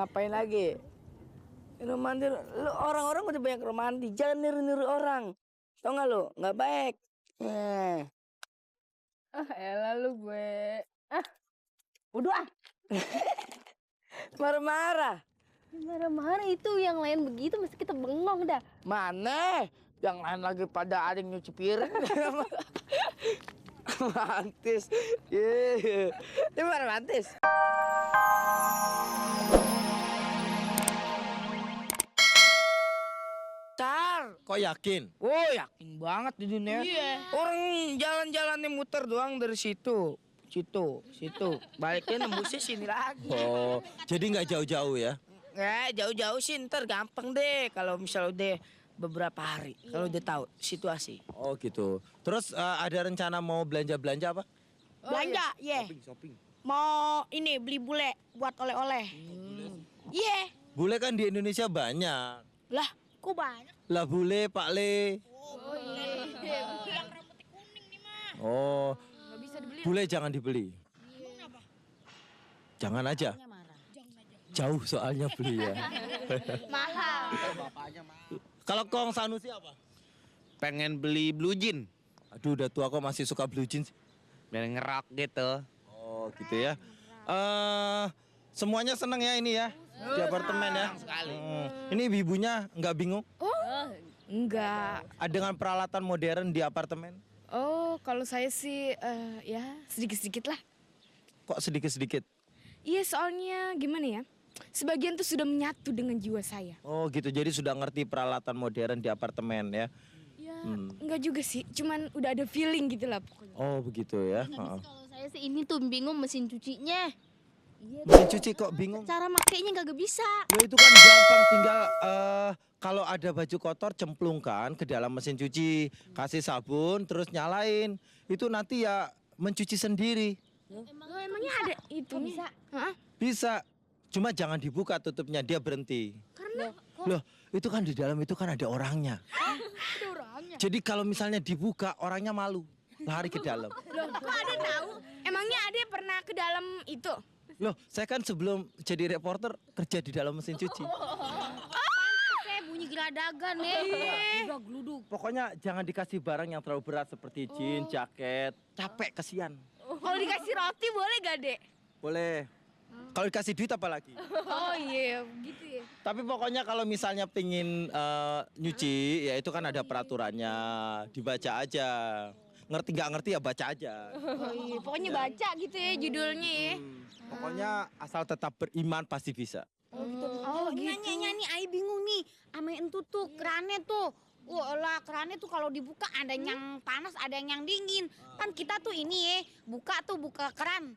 ngapain lagi? Romantis, lu orang-orang udah banyak romantis, jangan niru-niru orang. Tau gak lu? Nggak baik. Elah lu gue. Udah. Marah-marah. Marah-marah itu yang lain begitu mesti kita bengong dah. Mana? Yang lain lagi pada ada yang nyuci piring. Romantis. Ini mah romantis. Tar. Kok yakin? Oh, yakin banget di dunia. Iya. Orang jalan-jalannya muter doang dari situ. Situ. Baliknya nembusnya sini lagi. Oh, jadi nggak jauh-jauh ya? Jauh-jauh sih ntar gampang deh kalau misalnya udah beberapa hari. Kalau udah tahu situasi. Oh gitu. Terus ada rencana mau belanja-belanja apa? Belanja, iya. Shopping. Mau ini beli bule buat oleh-oleh. Iya. Bule kan di Indonesia banyak. Lah, kok banyak? Lah bule, Pak Le. Oh, iya. Yang rambutnya kuning nih, mah. Oh, Nggak bisa dibeli. bule jangan dibeli. Jangan aja. Jauh soalnya beli ya. Mahal. Kalau Kong Sanusi apa? Pengen beli blue jean Aduh, udah tua kok masih suka blue jeans. biar ngerok gitu. Oh, gitu ya. Semuanya seneng ya ini ya di apartemen ya. Sekali. Ini ibunya nggak bingung Enggak. dengan peralatan modern di apartemen? Oh, kalau saya sih ya sedikit-sedikit lah. Kok sedikit-sedikit? Iya, soalnya gimana ya? Sebagian tuh sudah menyatu dengan jiwa saya. Oh gitu, jadi sudah ngerti peralatan modern di apartemen ya? Ya, enggak juga sih. Cuman udah ada feeling gitu lah pokoknya. Oh begitu ya. Kalau saya sih ini tuh bingung mesin cucinya. Mesin cuci kok bingung? Cara makainya kagak bisa. Ya itu kan gampang, tinggal kalau ada baju kotor cemplungkan ke dalam mesin cuci, kasih sabun, terus nyalain. Itu nanti ya mencuci sendiri. Emangnya ada itu bisa? Bisa, cuma jangan dibuka tutupnya, dia berhenti. Karena Loh, itu kan di dalam itu kan ada orangnya. Ada orangnya. Jadi kalau misalnya dibuka, orangnya malu, lari ke dalam. kok ada tahu? Emangnya ada pernah ke dalam itu? Loh, saya kan sebelum jadi reporter kerja di dalam mesin cuci. Kayak bunyi geladagan nih. Udah geluduk. Pokoknya jangan dikasih barang yang terlalu berat seperti jeans, jaket, capek, kesian. Kalau dikasih roti boleh gak, Dek? Boleh. Kalau dikasih duit apalagi. Oh iya, gitu ya. Tapi pokoknya kalau misalnya pingin nyuci, ya itu kan ada peraturannya, dibaca aja. Ngerti nggak ngerti ya baca aja. Oh iya, pokoknya baca gitu ya judulnya ya. Pokoknya asal tetap beriman pasti bisa. Oh gitu. Nyanyi, Ai bingung nih. Ame entu tuh kerannya tuh. Wah, kerannya tuh kalau dibuka ada yang panas, ada yang dingin. Kan kita tuh ini ya, buka keran.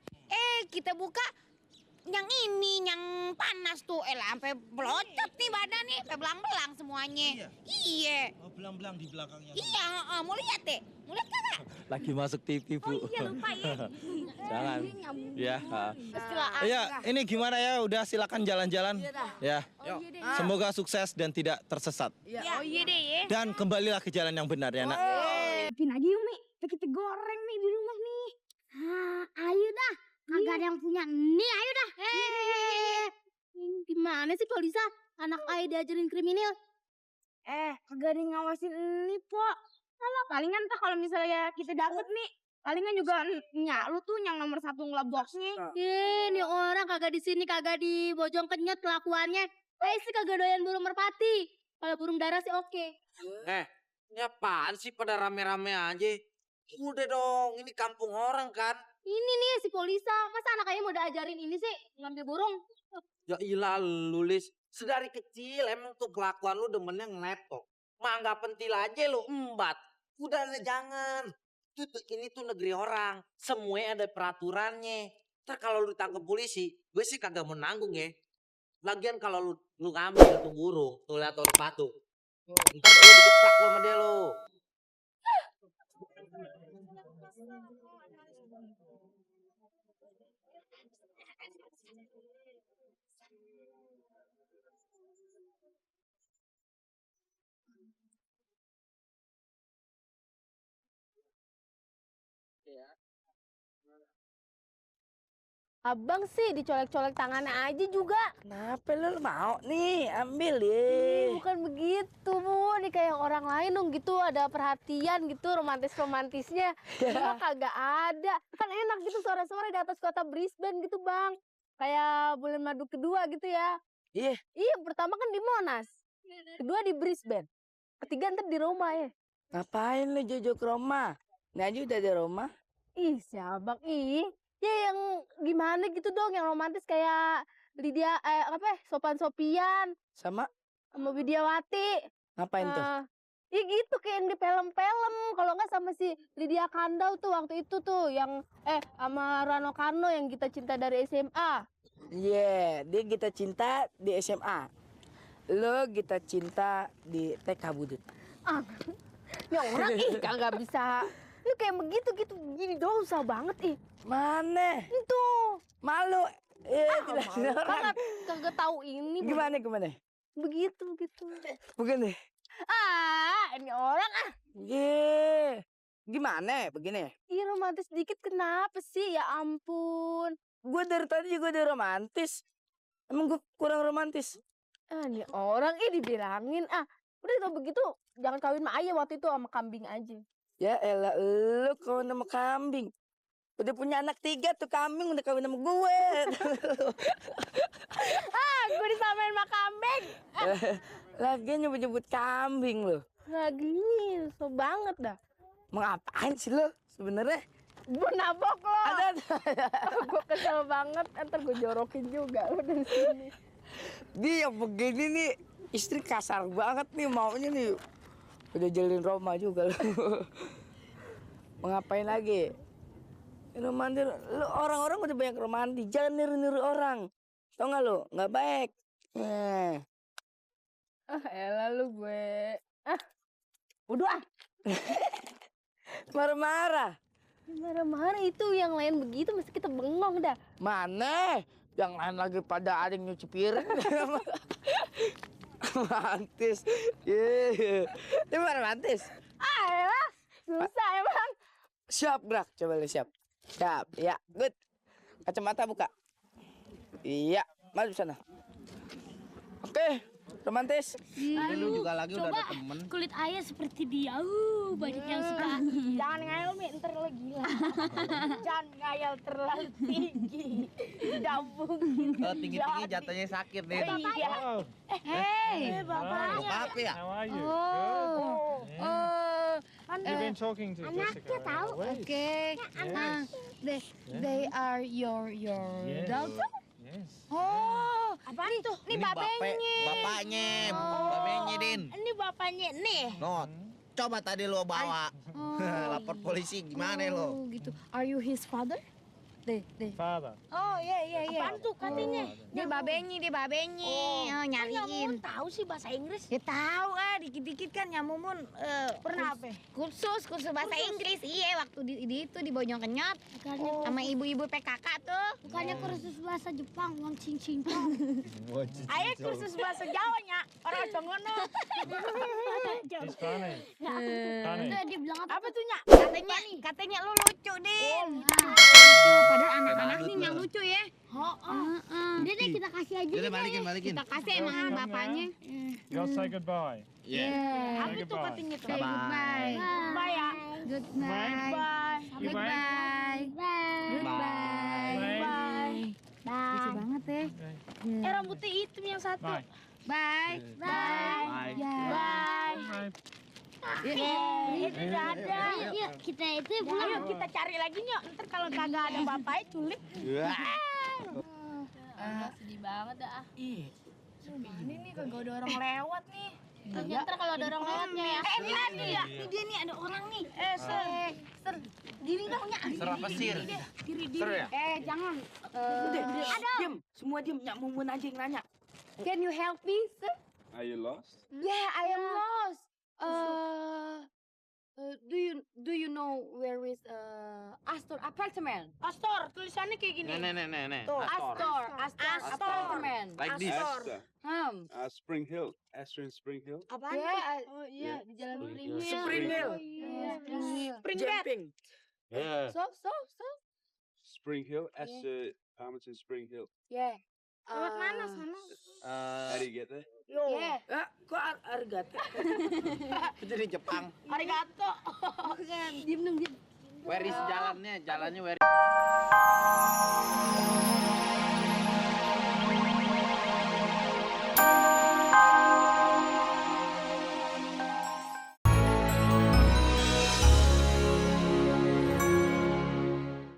Kita buka yang ini, yang panas tuh. Sampai belocot nih badan nih, sampai belang-belang semuanya. Iya. Oh, belang-belang di belakangnya. Iya, mau lihat deh. Mau lihat kagak? Lagi masuk TV, Bu. Oh iya, lupa ya. Jangan. Ya. Istilah Iya, ini gimana ya? Udah silakan jalan-jalan. Ya. Oh iya deh. Semoga sukses dan tidak tersesat. Oh iya deh ya. Dan kembalilah ke jalan yang benar ya, Nak. Bikin aja yuk, Mi. Kita goreng nih di rumah nih. Ayo dah. Kagak ada yang punya. Nih, ayo dah. Gimana sih kalau Lisa? Anak Ai diajarin kriminal. Kagak ada yang ngawasin ini, Pok. Salah, palingan tuh kalau misalnya kita dapet nih, palingan juga lu tuh yang nomor 1 ngelaboknya. Nih orang kagak di sini, kagak di Bojong Kenyot kelakuannya. Ai sih kagak doyan burung merpati. Kalau burung dara sih oke. Ini apaan sih pada rame-rame aja? Udah dong, ini kampung orang kan. Ini nih si Polisa. Masa anak Ai mau diajarin ini sih ngambil burung? Ya ilah lulis. Sedari kecil emang tuh kelakuan lu demennya ngelepok. Mangga pentil aja lu embat. Udah jangan. Ini tuh negeri orang. Semuanya ada peraturannya. Ntar kalau lu ditangkap polisi, gue sih kagak mau nanggung ya. Lagian kalau lu ngambil tuh burung, tuh lihat tuh sepatu. Ntar lu dikepak sama dia lu. Abang sih dicolek-colek tangannya aja juga. Kenapa lu mau nih? Ambil Ih, deh. bukan begitu, Bu. Nih kayak orang lain dong gitu, ada perhatian gitu, romantis-romantisnya. Ini mah kagak ada. Kan enak gitu sore-sore di atas kota Brisbane gitu, Bang. Kayak bulan madu kedua gitu ya. Iya. Iya, pertama kan di Monas. Kedua di Brisbane. Ketiga ntar di Roma ya. Ngapain lu jojo ke Roma? Ini aja udah di Roma. Ih, si abang. Ih, ya yang gimana gitu dong, yang romantis kayak Lydia, apa ya, Sopan-Sopian Sama sama Widiawati. ngapain tuh? Ya gitu kayak yang di film-film. Kalau nggak sama si Lydia Kandau tuh waktu itu tuh yang sama Rano Karno yang Kita Cinta dari SMA. Iya, dia kita cinta di SMA. Lo kita cinta di TK Budut. Ah, ya orang ih kagak bisa. Lu kayak begitu gitu gini doang susah banget ih. Mana? Itu. Malu. Tidak Malu orang. banget kagak tahu ini. Gimana? Begitu gitu. Begini. Ini orang Ye. Gimana? Begini. Iya romantis dikit kenapa sih? Ya ampun. Gue dari tadi juga udah romantis. Emang gue kurang romantis? Ini orang dibilangin udah kalau begitu jangan kawin sama ayah waktu itu sama kambing aja. Ya elah lu kawin sama kambing. Udah punya anak 3 tuh kambing udah kawin sama gue. Gue disamain sama kambing. Lagian nyebut-nyebut kambing lo. Lagi so banget dah. Mau ngapain sih lo sebenarnya? Gue nabok lo. Ada. Gue kesel banget. Ntar gue jorokin juga lo dari sini. Dia begini nih istri kasar banget nih maunya nih. Udah jalin Roma juga lo. Mau ngapain lagi? Romantis, lu orang-orang udah banyak romantis, jangan niru-niru orang. Tau gak lo? Nggak baik. Elah lu gue. Udah Marah-marah. Marah-marah itu yang lain begitu mesti kita bengong dah. Mana? Yang lain lagi pada ada yang nyuci piring. Romantis. Itu romantis. Elah, susah emang. Siap, Brak. Coba lu siap. Siap. Ya, good. Kacamata buka. Iya, maju sana. Oke, romantis. Jadi lu juga lagi udah ada temen. Kulit ayah seperti dia. Banyak yang suka. Jangan ngayal, Mi. Ntar lo gila. Jangan ngayal terlalu tinggi. Tidak mungkin. Kalau tinggi-tinggi jatuhnya sakit nih. Iya. Hey. Bokap ya? How are you? Oh, You've been talking to Jessica. tahu. okay. Yes. They are your Yes. daughter? Yes. Oh, Apaan tuh? ini babenya. Bapaknya. Bapaknya, Din. Ini bapaknya nih. No, coba tadi lo bawa. Oh. Lapor polisi gimana lo? Oh, gitu. Are you his father? Deh. Father. Oh, iya. Apaan tuh katanya? Dia babenyi. Oh, nyariin. Tahu sih bahasa Inggris. Ya tahu dikit-dikit kan Nyamumun Pernah apa? kursus bahasa Inggris. Iya, waktu di itu di Bojong Kenyot sama ibu-ibu PKK tuh. Bukannya kursus bahasa Jepang, wong cincin. Ayo kursus bahasa Jawanya, orang Tongono. He's funny. Funny. Dia bilang apa tuh, Nya? Katanya lu lucu, Din. Padahal anak-anak nih yang lucu ya. Udah deh kita kasih aja. Udah balikin. Kita kasih emang sama bapaknya. You gotta say goodbye. Yeah. Apa tuh katanya tuh? Say goodbye. Bye ya. Goodbye. Bye. Goodbye. Goodbye. Bye. Lucu banget ya. Rambutnya hitam yang satu. Bye. Bye. Bye. Bye. Bye. Ini udah ada. Yuk, kita itu Ayo kita cari lagi, Nyok. Ntar kalau kagak ada bapaknya culik. Sedih banget dah. Ih, Ini nih kagak ada orang lewat nih. Ntar kalau ada orang lewat nih ya. Ini dia. Ini dia nih ada orang nih. Ser. Diri dong, Nya. Ser apa sir? Diri. Ser ya? Jangan. diam. Semua diam. Nyak Mumun aja yang nanya. Can you help me, sir? Are you lost? Yeah, I am lost. Do you know where is Astor apartment? Astor, tulisannya kayak gini. Nih. Tuh, Astor. Astor apartemen. Like this. Astor. Hmm. Spring Hill. Astor in Spring Hill. Apaan? Oh iya, di Jalan Spring Spring Hill. Spring Hill. Iya, Spring Hill. Spring bed. Jumping. Yeah. So. Spring Hill, Palmerton Spring Hill. Ya. Lewat mana sana? How do you get there? Yo. Kok Argate? Itu di Jepang. Arigato. Diem dong, diem. Where is jalannya? Jalannya where